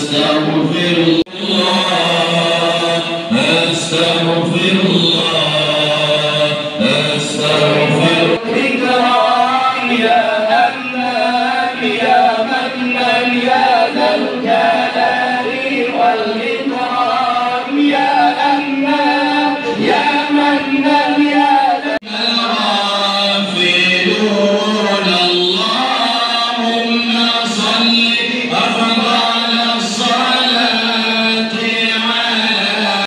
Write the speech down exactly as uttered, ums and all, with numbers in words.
أستغفر الله، أستغفر الله، أستغفر. الإكرام يا منان، يا منان، يا ذا الجلال والإكرام، يا منان، يا منان، يا ذا الغافلون، اللهم صل أفضل الصلاة على